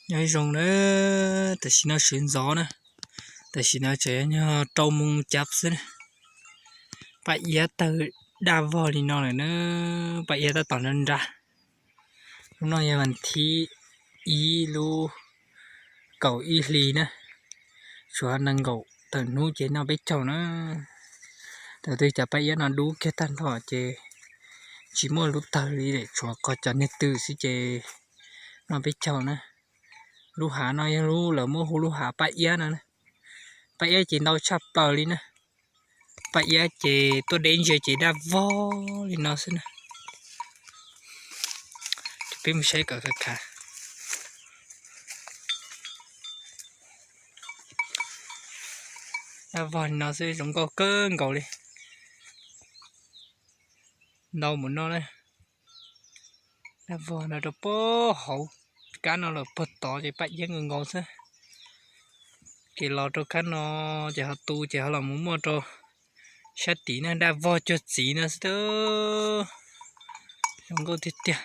Nyob zoo na, tam sim no sawv ntxov na, tam sim no tseem yog rau moos cav xwb na. Paj iab tawg daj vog li no lawm na, paj iab tab tom nra nra. Lub no yog vas thib ib lub kaum ib hli na, tshuav nees nkaum tawm hnub ces noj peb caug na. Thaum twg cov paj iab no dub kiag tag nrho ces tsis muaj lub tawg li lawm, tshuav qhov cov niag tw xwb ces noj peb caug na. Lub hav no yog lub lawv muab hu lub hav paj iab no. Paj iab ces ntau tshaj plaws li na. Paj iab ces tuaj deb ntsia ces daj vog li no xwb na. Peb mus saib kom khav khav. Daj vog li no xwb, zoo nkauj kawg nkaus li. Ntau mus no na. Daj vog no rau puag hauv, kab no los puag tod ces paj iab nkaus nkaus xwb. Ces los rau kab no ces ho tu ces ho los mus muaj rau sab tid na, daj vog cuag txiv no xwb. Zoo nkauj tiag tiag.